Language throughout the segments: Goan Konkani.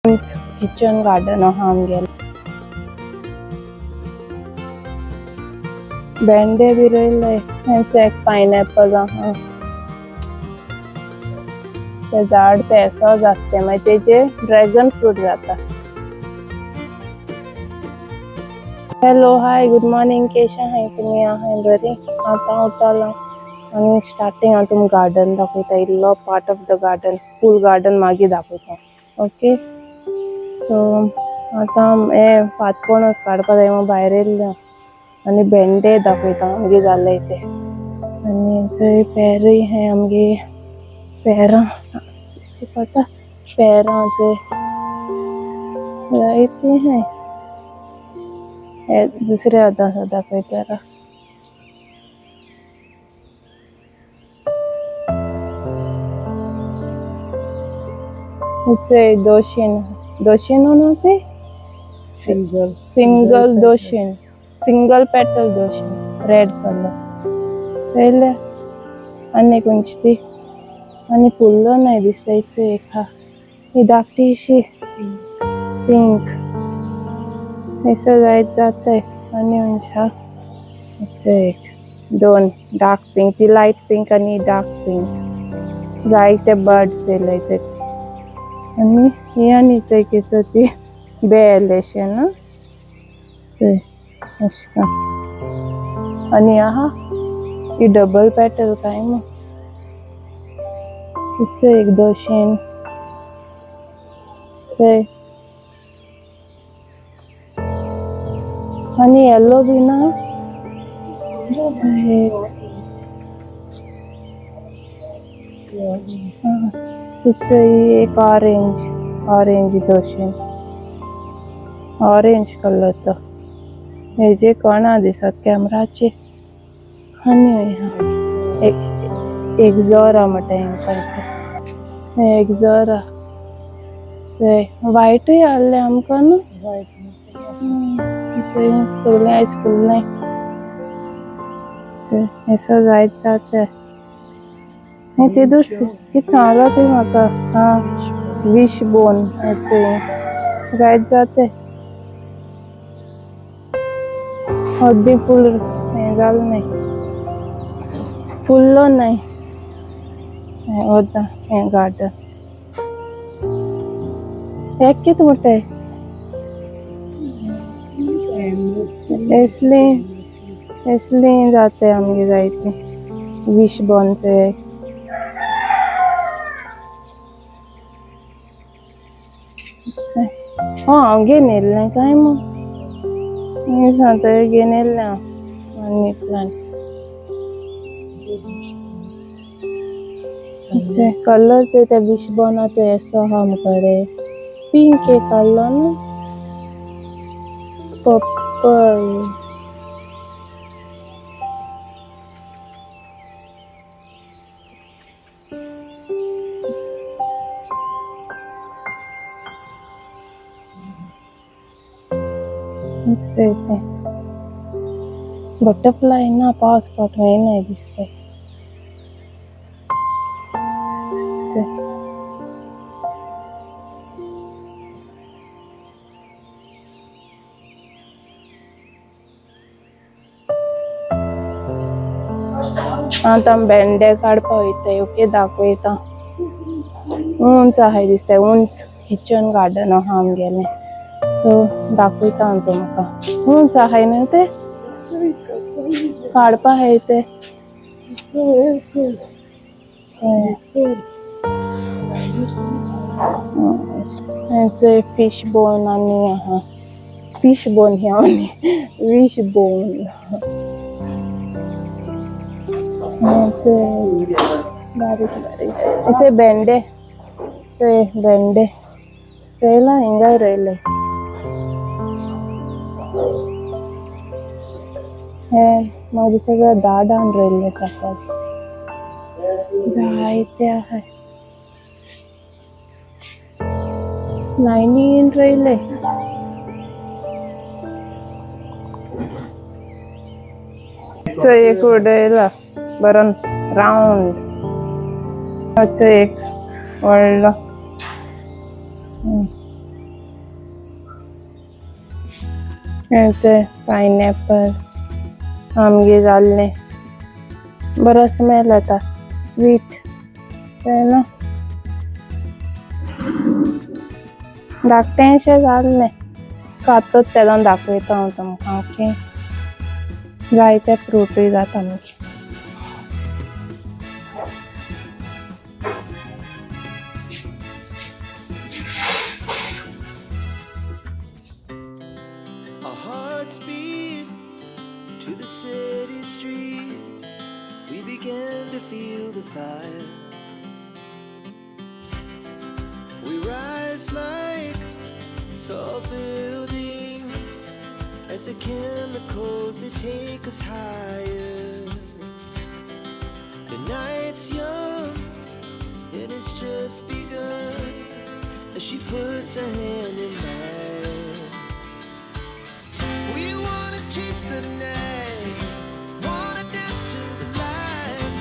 किचन गार्डन आहा आमगेलें. भेंडे बी रोयले. एक पायनएपल आहा. ते झाड ते असो जाता मागीर तेजे ड्रॅगन फ्रूट जाता. हॅलो हाय गुड मॉर्निंग, केशा हाय तुमी? आहाय बरी? आतां उठला आनी स्टार्टिंग हांव तुमकां गार्डन दाखयता. इल्लो part of the garden, full garden मागीर दाखयता. ओके, सो आतां हें पातपणस काडपा जाय म्हणून भायर येयल्लें आनी भेंडे दाखयता आमगे जाले ते. आनी थंय पेरूय हें आमगे पेरां दिश्टी पडटा, पेरां थंय जायतीं आहाय. हे दुसरे आतां दाखयता. दोशीन दोशीन न्हू ते सिंगल सिंगल दोशीन, सिंगल पेटल दोशीन, रेड कलर चोयले. आनी खंयची ती आनी फुल्लो नाय दिसता. इथे एक आहा ही धाकटीशी पिंक हेसर जायत जाताय. आनी खंयची आहा इथे एक दोन डार्क पिंक, ती लायट पिंक आनी डार्क पिंक. जायते बर्ड्स येयले इथे. आनी ही आनी चोय केसो ती बेल अशें न्हू चोय अशें करून. आनी आहा ही डबल पेटल काय मग. इथे एक दोशीन चोय. आनी येलो बी ना इथे एक ऑरेंज, ऑरेंज दोशीन, ऑरेंज कलर तो हेजे कोणा दिसत कॅमराचे. आनी एक एक्झोरा म्हणटा हेंकां. इथे एक्झोरा वायटूय आहले आमकां न्हू. सगळें आयज फुल्लें हेसो जायत जाता. ते दुसरें कितें सांगलां तें म्हाका. हां, विश बोन हेचे जायत जाता. अर्दी फूल हें जालें न्हय, फुल्लो न्हय हें वता हें गार्डन. हें कितें म्हणटाय? एसली एसली जाता आमगे जायती विश बोनचे. हां, हांव घेवन येयल्लें काय मग सांगता, घेवन येयल्लें हांव मनी प्लांट. कलर चोय त्या विश बोनाचो असो आहा आमकडे. पिंक एक आहलो न्हू, पर्पल. बटरफ्लाय ना पावस पडटा येनाय दिसता. आतां भेंडे काडपा वयताय. ओके, दाखयता. उंच आहाय दिसता, उंच किचन गार्डन आहा आमगेलें. सो दाखयता हांव तुमकां. उंच आहाय न्हू ते काडपा आहाय ते. हेचो फिश बोन आनी आहा, फिश बोन ह्या आनी विश बोन. बारीक बारीक हेचे भेंडे, चोय भेंडे चोयला हिंगाय रोयले. हे म्हाका दिसता दाडान रोयल्ले सकल जायते आहाय. लायनीन रोयले. चोय एक उडयला बरो रावंड. चोय एक व्हडलो. हें पायनॅपल आमगे जाल्लें बरो स्मेल येता स्वीट ना धाकटेंशें जाल्लें खातच तेदोन दाखयता हांव तुमकां ओके जायते फ्रुटूय जाता मागीर. Our hearts beat to the city streets. We began to feel the fire. We rise like tall buildings as the chemicals they take us higher. The night's young and it's just begun as she puts her hand in mine. We wanna chase the night, wanna dance to the light,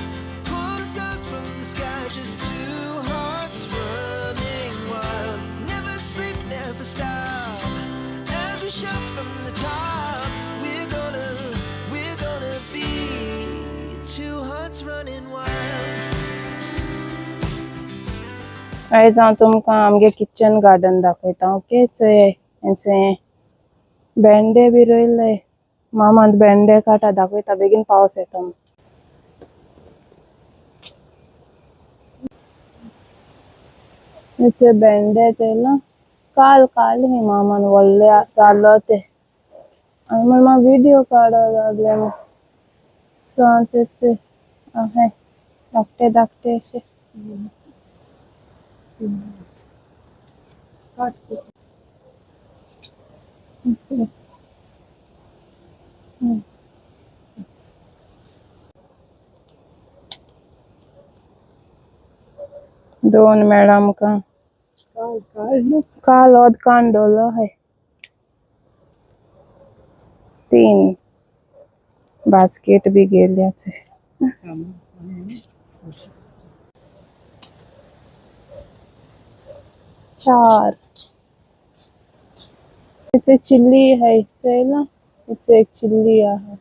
pull the stars from the sky, just two hearts running wild. Never sleep, never stop. As we shout from the top, we're gonna be two hearts running wild. आयज हांव तुमकां आमगे किचन गार्डन दाखयता ओके. चोय हेंचे भेंडे बी रोयले मामान भेंडे काडटा दाखयता बेगीन पावस येता. हेचे भेंडे चोयला काल काडले न्ही मामान व्हडले जालो ते आनी म्हण म्हाका व्हिडियो काडो लागले सो हांव तेचे अहें धाकटे धाकटे अशे. दोन मेळ्ळा आमकां. काल काडलो. काल उदकान दवरलो आहाय तीन बास्केट बी गेल्याचे. चार इथे चिल्ली आहे चोयला इथे एक चिल्ली आहे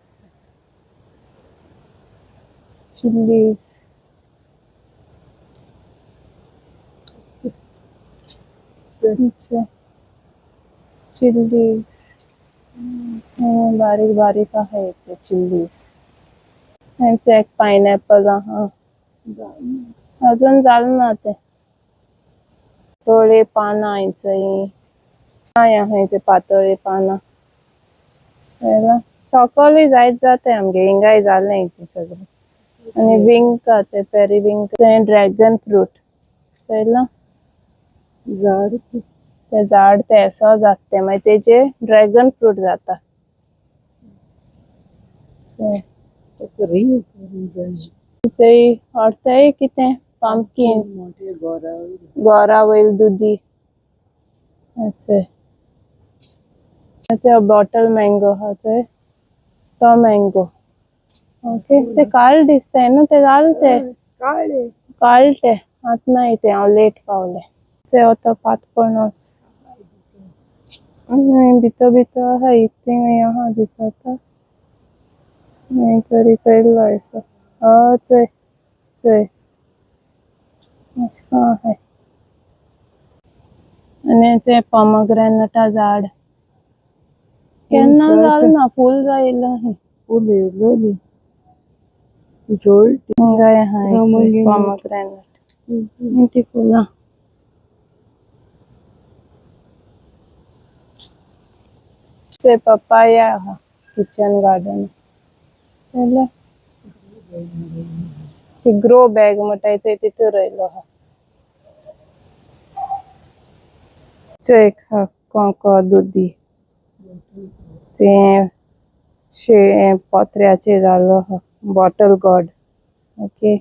चिल्लीज. चिल्लीज बारीक बारीक आहे इथे चिल्लीज. हेंचे एक पायनॅपल आहा अजून जालें ना ते टोळे पानां हेंचई काय आहा इथे पातोळे पानां चोयला सकलूय जायत जाता आमगे हिंगाय जालें इथे सगळें. आनी विंक ते पेरी विंक ते ड्रॅगन फ्रूट चोयला. झाड. ते झाड ते असो जाता ते मागीर तेजे ड्रॅगन फ्रूट जाता. ताका रिंग करूंक जाय. थंय व्हरताय कितें पंपकीन. मोठे गोरा. गोरा वयल दुदी अशें बॉटल मँगो आहा थंय तो मँगो ओके. ते काल दिसताय न्हू ते जाल ते. काळे. काल ते आतां नाय ते हांव लेट पावलें. ते तो पातपणस भितर भितर आहा इतलें आहा दिसता मागीर तरी चोयल्लो असो हय चोय चोय अशें करून आहाय. आनी ते पोमग्रेनेटा झाड केन्ना जालें ना फूल जायिल्लें. फूल येयलोली जोड. हिंगाय आहा रमंगीन. पोमग्रेनेट ती फुलां. ते पपाया आहा किचन गार्डन चोयलें ती ग्रो बॅग म्हणटाय चोय तितूर रोयलो आहा. चोय कोंको दुदी ते शे पत्र्याचेर जालो आहा बॉटल गॉर्ड ओके.